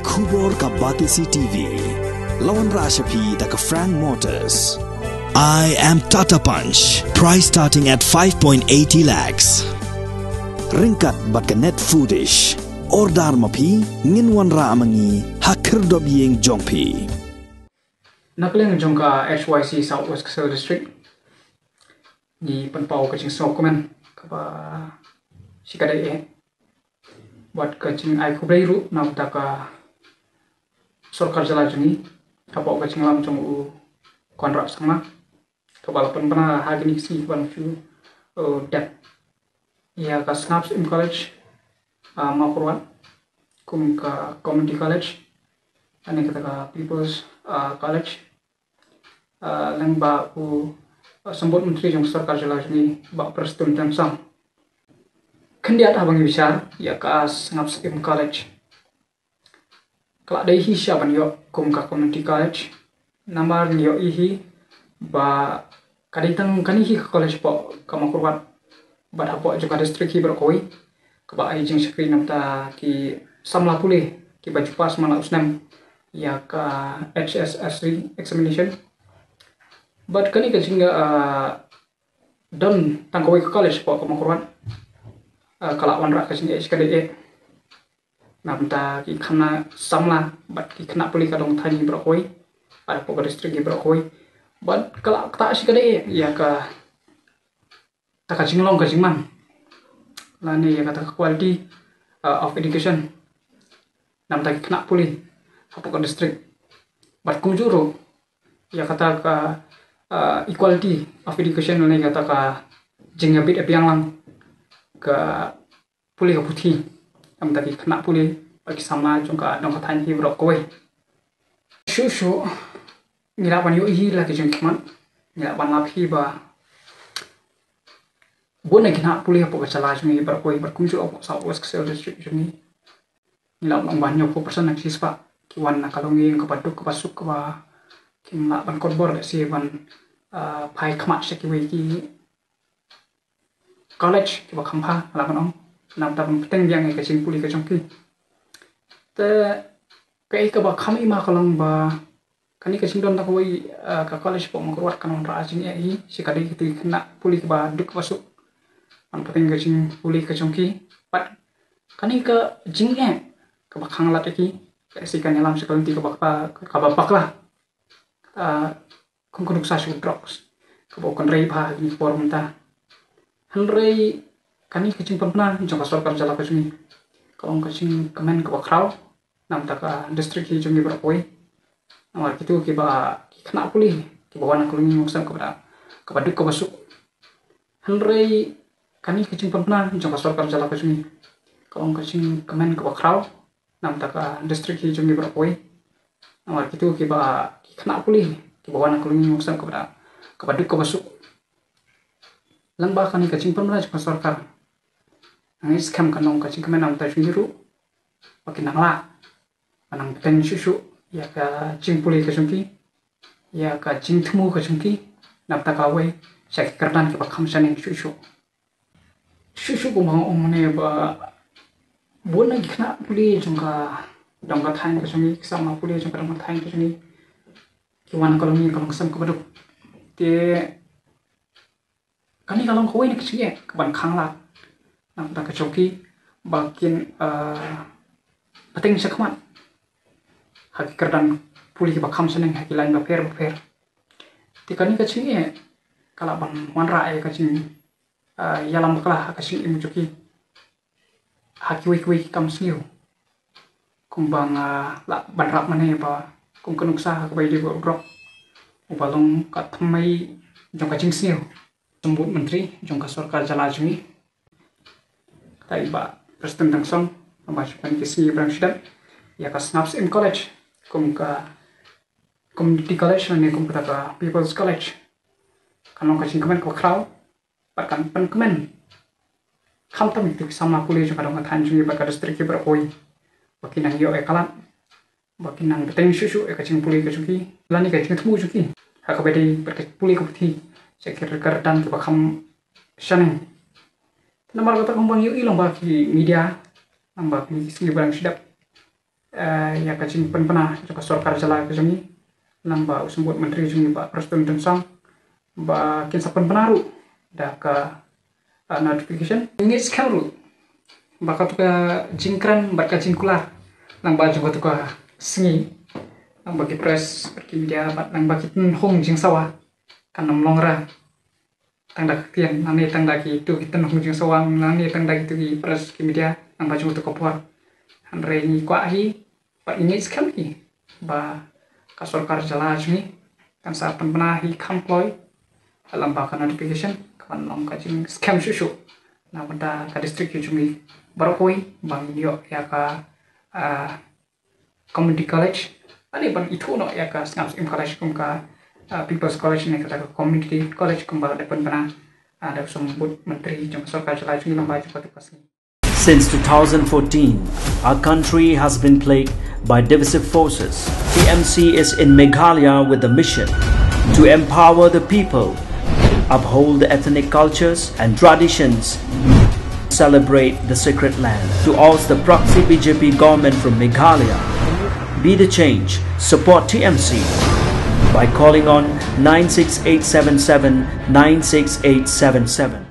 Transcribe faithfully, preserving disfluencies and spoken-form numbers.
Khubor ka Batesi T V. La wanrah sha phi da ka Frank Motors. I am Tata Punch. Price starting at five point eighty lakhs. Ryngkat bad ka Net Foodish. Order ma phi, ngin wanrah ma ngi ha khyrdop ïing jong phi. Na ka liang jong ka H Y C South West Khasi Hills District, ngi pynpaw ka jingsngewkmen kaba shikatdei eh bad ka jingai khublei ruh na ka bynta ka sorkar jylla jong ngi hapoh ka jingïalam jong u Conrad Sangma, kaba la pynbna ha kine ki sngi kaba la shu, uh, dep ïa ka Sngap Syiem College, uh, Mawkyrwat kum ka community college, lane kata ka People's, uh, College, uh, lyngba u, uh, Symbud Myntri jong ka sorkar jylla jong ngi, Bah Prestone Tynsong. Khyndiat haba ngi bishar ïa ka Sngap Syiem College, ka la dei hi sha ban ïoh kum ka community college. Namar ngi ïohi hi ba ka dei tang kane hi ka college hapoh ka Mawkyrwat bad hapoh jong ka district hi baroh kawei, kaba ai jingshakri na ka bynta ki samla pule kiba ju pass man la u snem ïa ka H S S C examination. Bad kane ka jing, ah, don tang kawei ka college hapoh ka Mawkyrwat, ah, ka la wanrah ka jingeh shikatdei eh na ka bynta ki khynnah samla bad ki khynnah pule ka dong thaiñ hi baroh kawei, bad hapoh ka district hi baroh kawei. Bad ka la ktah shikatdei eh ïa kata ka jinglong ka jingman, lane ïa kata ka quality, uh, of education na ka bynta ki khynnah pule hapoh ka district. Bad kumjuh ruh ïa kata ka, uh, equality of education, lane ïa kata ka jingïabit ïabiang lang ka pule ka puthi na ka bynta ki khynnah pule bad ki samla jong ka dong ka thaiñ hi baroh kawei. Shuh shuh ngi lah ban ïohi la ki jingkhmat, ngi lah ban lap hi ba bun na ki khynnah pule hapoh ka jylla jong ngi baroh kawei bad kumjuh hapoh South West Khasi Hills District jong ngi, ngi lah ban ong ba hynñiewphew percent na ki shispah ki wan na ka longïing kaba duk kaba suk, kaba kim lah ban kot bor lehse ban, ah, phai khmat sha kiwei ki college kiba kham bha, lah ban ong, na ka bynta ban bteng biang ïa ka jingpule ka jong ki. Te kaei kaba kham i ma ka long ba kane ka jingdon da kawei, ah, ka college hapoh Mawkyrwat kan wanrah jingeh hi shikatdei kito ki khynnah pule kiba duk kiba suk ban bteng ka jingpule ka jong ki. Bad kane ka jingeh kaba khanglad ïa ki, lehse kan ïalam sha ka lynti kaba, kaba, kaba bakla, ah, kum ka nuksa sha drugs, kaba u kynrei bha ha kine ki por mynta. Hynrei kane ka jingpynbna jong ka sorkar jylla ka jong ngi ka long ka jingkmen kaba khraw na ka bynta ka district hi jong ngi baroh kawei. Namar kito kiba, ki khynnah pule kiba wan na ka longïing longsem kaba, kaba duk kaba suk. Hynrei kane ka jingpynbna jong ka sorkar jylla ka jong ngi ka long ka jingkmen kaba khraw na ka bynta ka district hi jong ngi baroh kawei. Namar kito kiba, ki khynnah pule kiba wan na ka longïing longsem kaba, kaba duk kaba suk. Lyngba kane ka jingpynbna jong ka sorkar, nga ngeit skhem kan long ka jingkmen na ka bynta jong ngi ruh ba kin nang lah ban nang bteng shuh shuh ïa ka jingpule ka jong ki, ïa ka jingthmu ka jong ki na ka bynta kawei sha ki kyrdan kiba kham shaneng shuh shuh. Shuh shuh kumba nga ong mynne ba bun na ki khynnah pule jong ka dong ka thaiñ ka jong ngi, ki samla pule jong ka dong ka thaiñ ka jong ngi, ki wan na ka longïing ka longsem kaba duk. Te kane ka long kawei na ka jingeh kaban khanglad na ka bynta ka jong ki ba kin, ah, bteng shakhmat ha ki kyrdan pule kiba kham shaneng ha ki lain bapher bapher. Te kane ka jingeh ka lah ban wanrah ïa ka jing, ah, ïalam bakla ha ka jingim jong ki ha kiwei kiwei ki kam sniew. Kumba nga lah ban rap mynne ba kum ka nuksa ha kaba ïadei bad u drok, uba long ka thymmei jong ka jingsniew. Symbud Myntri jong ka sorkar jylla jong ngi, kata i Bah Prestone Tynsong, ba shu kane ki sngi ba dang shu dep, ïa ka Sngap Syiem College kum ka community college lane kum kata ka People's College, kan long ka jingkmen kaba khraw bad kan pynkmen khamtam ïa kito ki samla pule jong ka dong ka thaiñ jong ngi bad ka district hi baroh kawei ba kin nang ïoh ïa ka lad, ba kin nang bteng shuh shuh ïa ka jingpule ka jong ki lane ka jingthmu jong ki ha kaba ïadei bad ka pule ka puthi sha ki kyrdan kiba kham shaneng. Namar kata kumba ngi ïohi lyngba ki media, lyngba ki sngi ba dang shu dep, eh, ïa ka jingpynbna jong ka sorkar jylla ka jong ngi, lyngba u symbud myntri jong ngi Bah Prestone Tynsong, ba kin sa pynbna ruh da ka, eh, notification. Ngi skhem ruh ba katu ka jingkren bad ka jingkular lyngba jong katu ka sngi, lyngba ki press bad ki media bad lyngba ki tnhung jingsawa kan ym long re tang da ka ktien, lane tang da kitu ki tnhung jingsawa, lane tang da kitu ki press ki media lyngba jong katu ka por. Hynrei ngi kwah hi bad ngi skhem hi ba ka sorkar jylla jong ngi kan sa pynbna hi kham kloi lyngba ka notification, ka ban long ka jingskhem shuh shuh na ka bynta ka district jong ngi baroh kawei, ba ngin ïoh ïa ka, ah, community college, lane ban ithuh noh ïa ka Sngap Syiem College kum ka, ah, People's College ne kata ka community college kumba la dep pynbna, ah, da u symbud myntri jong ka sorkar jylla jong ngi lyngba jong katu ka sngi. Since two thousand fourteen, our country has been plagued by divisive forces. T M C is in Meghalaya with the mission to empower the people, uphold the ethnic cultures and traditions, celebrate the sacred land. To oust the proxy B J P government from Meghalaya, be the change, support T M C by calling on nine six eight seven seven nine six eight seven seven.